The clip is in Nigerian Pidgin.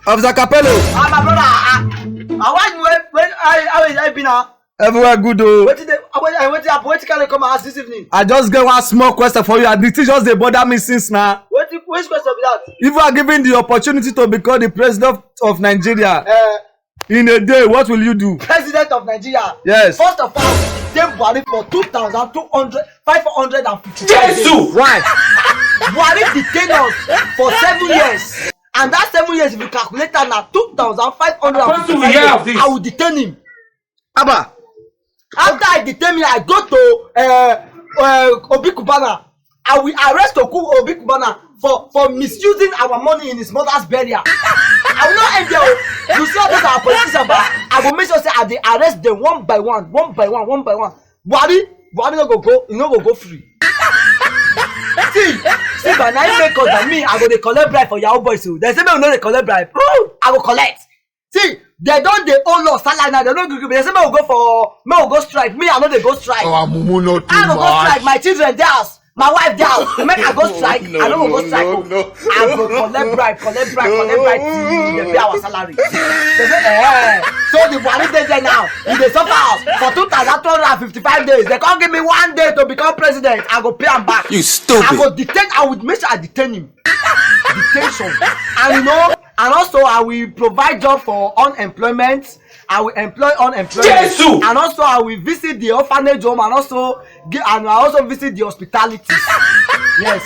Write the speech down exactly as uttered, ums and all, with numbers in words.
Officer Capello. Ah, my brother, ah, ah, why you wait, wait, how, how is I been now? Everywhere good o. Wetin dey, ah, wait, ah, wetin happen? Wetin carry come my house this evening? I just get one small question for you, and the thing just dey bother me since now. Wetin, which question be that? If you are given the opportunity to become the president of Nigeria Uh, in a day, what will you do? President of Nigeria. Yes. First of all, detain Buhari for two thousand two hundred, five hundred and fifty-five days. Jesus! Why? Buhari detain us for seven years. And that seven years, if you calculate am, na two thousand five hundred and fifty-five What do we have days, this? I will detain him. Abba. After I detain him, I go to uh, uh, Obi Cubana. I will arrest Oku Obi Cubana for, for misusing our money in his mother's burial. I will not end there o. You see all those our politicians, but I go make sure say I dey arrest them one by one, one by one, one by one. Buhari, Buhari no go go, he no go go free. See, see, but na him make us, na me, I go dey collect bribe for Yahoo boys o. Dem say make we no dey collect bribe. I go collect. See, dem don dey owe us salary now. Dem no gree gree. Dem say make we go for, make we go strike. Me, I no dey go strike. Our mumu not too I go go much. Strike. My children dey house. My wife dey house. Make I go strike. No, I no go go no, strike. no, O. no. I go collect bribe, collect bribe, collect bribe till dem pay our salary. Dem say, eh. So the Buhari dey there now. He dey suffer us for two thousand two hundred and fifty-five days. Dem come give me one day to become president. I go pay am back. You I stupid. Go detain. I will make sure I detain him. Detention. And you know, and also I will provide job for unemployment. I will employ unemployed. Jesus! And also I will visit the orphanage home and also give, and I also visit the hospitalities. Yes.